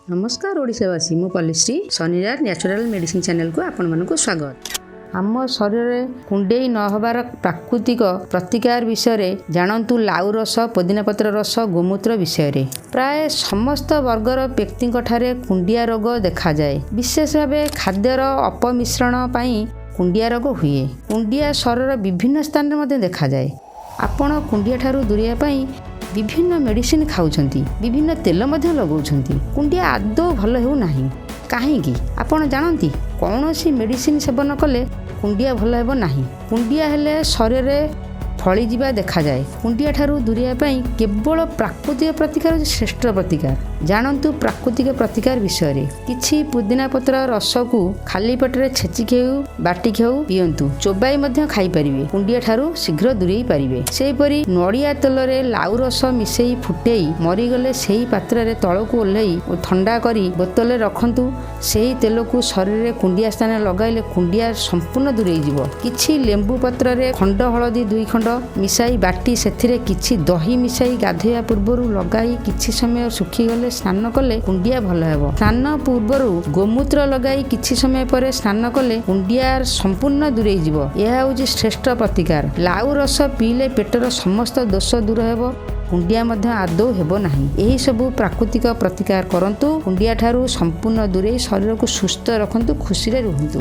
ନମସ୍କାର ଓଡ଼ିଶାବାସୀ, ମୁଁ ପଲ୍ଲୀଶ୍ରୀ। ଶନିବାର ନ୍ୟାଚୁରାଲ ମେଡ଼ିସିନ ଚ୍ୟାନେଲକୁ ଆପଣମାନଙ୍କୁ ସ୍ୱାଗତ। ଆମ ଶରୀରରେ କୁଣ୍ଡେଇ ନ ହେବାର ପ୍ରାକୃତିକ ପ୍ରତିକାର ବିଷୟରେ ଜାଣନ୍ତୁ। ଲାଉ ରସ, ପୋଦିନା ପତ୍ର ରସ, ଗୋମୂତ୍ର ବିଷୟରେ। ପ୍ରାୟ ସମସ୍ତ ବର୍ଗର ବ୍ୟକ୍ତିଙ୍କ ଠାରେ କୁଣ୍ଡିଆ ରୋଗ ଦେଖାଯାଏ। ବିଶେଷ ଭାବେ ଖାଦ୍ୟର ଅପମିଶ୍ରଣ ପାଇଁ କୁଣ୍ଡିଆ ରୋଗ ହୁଏ। କୁଣ୍ଡିଆ ଶରୀରର ବିଭିନ୍ନ ସ୍ଥାନରେ ମଧ୍ୟ ଦେଖାଯାଏ। ଆପଣ କୁଣ୍ଡିଆ ଠାରୁ ଦୂରେଇବା ପାଇଁ ବିଭିନ୍ନ ମେଡ଼ିସିନ ଖାଉଛନ୍ତି, ବିଭିନ୍ନ ତେଲ ମଧ୍ୟ ଲଗାଉଛନ୍ତି, କୁଣ୍ଡିଆ ଆଦୌ ଭଲ ହେଉନାହିଁ। କାହିଁକି ଆପଣ ଜାଣନ୍ତି? କୌଣସି ମେଡ଼ିସିନ ସେବନ କଲେ କୁଣ୍ଡିଆ ଭଲ ହେବ ନାହିଁ। କୁଣ୍ଡିଆ ହେଲେ ଶରୀରରେ ଫଳିଯିବା ଦେଖାଯାଏ। କୁଣ୍ଡିଆ ଠାରୁ ଦୂରେଇବା ପାଇଁ କେବଳ ପ୍ରାକୃତିକ ପ୍ରତିକାର ହେଉଛି ଶ୍ରେଷ୍ଠ ପ୍ରତିକାର। ଜାଣନ୍ତୁ ପ୍ରାକୃତିକ ପ୍ରତିକାର ବିଷୟରେ। କିଛି ପୁଦିନା ପତ୍ର ରସକୁ ଖାଲି ପେଟରେ ଛେଚିକି ହେଉ, ବାଟିକି ହେଉ ପିଅନ୍ତୁ, ଚୋବାଇ ମଧ୍ୟ ଖାଇପାରିବେ। କୁଣ୍ଡିଆ ଠାରୁ ଶୀଘ୍ର ଦୂରେଇ ପାରିବେ। ସେହିପରି ନଡ଼ିଆ ତେଲରେ ଲାଉ ରସ ମିଶାଇ ଫୁଟେଇ ମରିଗଲେ ସେହି ପାତ୍ରରେ ତଳକୁ ଓହ୍ଲେଇ ଓ ଥଣ୍ଡା କରି ବୋତଲରେ ରଖନ୍ତୁ। ସେହି ତେଲକୁ ଶରୀରରେ କୁଣ୍ଡିଆ ସ୍ଥାନରେ ଲଗାଇଲେ କୁଣ୍ଡିଆ ସମ୍ପୂର୍ଣ୍ଣ ଦୂରେଇ ଯିବ। କିଛି ଲେମ୍ବୁ ପତ୍ରରେ ଖଣ୍ଡ ହଳଦୀ 2 ଖଣ୍ଡ ମିଶାଇ ବାଟି ସେଥିରେ କିଛି ଦହି ମିଶାଇ ଗାଧୋଇବା ପୂର୍ବରୁ ଲଗାଇ କିଛି ସମୟ ଶୁଖିଗଲେ ସ୍ନାନ କଲେ କୁଣ୍ଡିଆ ଭଲ ହେବ। ସ୍ନାନ ପୂର୍ବରୁ ଗୋମୂତ୍ର ଲଗାଇ କିଛି ସମୟ ପରେ ସ୍ନାନ କଲେ କୁଣ୍ଡିଆ ସମ୍ପୂର୍ଣ୍ଣ ଦୂରେଇ ଯିବ। ଏହା ହେଉଛି ଶ୍ରେଷ୍ଠ ପ୍ରତିକାର। ଲାଉ ରସ ପିଇଲେ ପେଟର ସମସ୍ତ ଦୋଷ ଦୂର ହେବ, କୁଣ୍ଡିଆ ମଧ୍ୟ ଆଦୌ ହେବ ନାହିଁ। ଏହିସବୁ ପ୍ରାକୃତିକ ପ୍ରତିକାର କରନ୍ତୁ, କୁଣ୍ଡିଆ ଠାରୁ ସମ୍ପୂର୍ଣ୍ଣ ଦୂରେଇ ଶରୀରକୁ ସୁସ୍ଥ ରଖନ୍ତୁ, ଖୁସିରେ ରୁହନ୍ତୁ।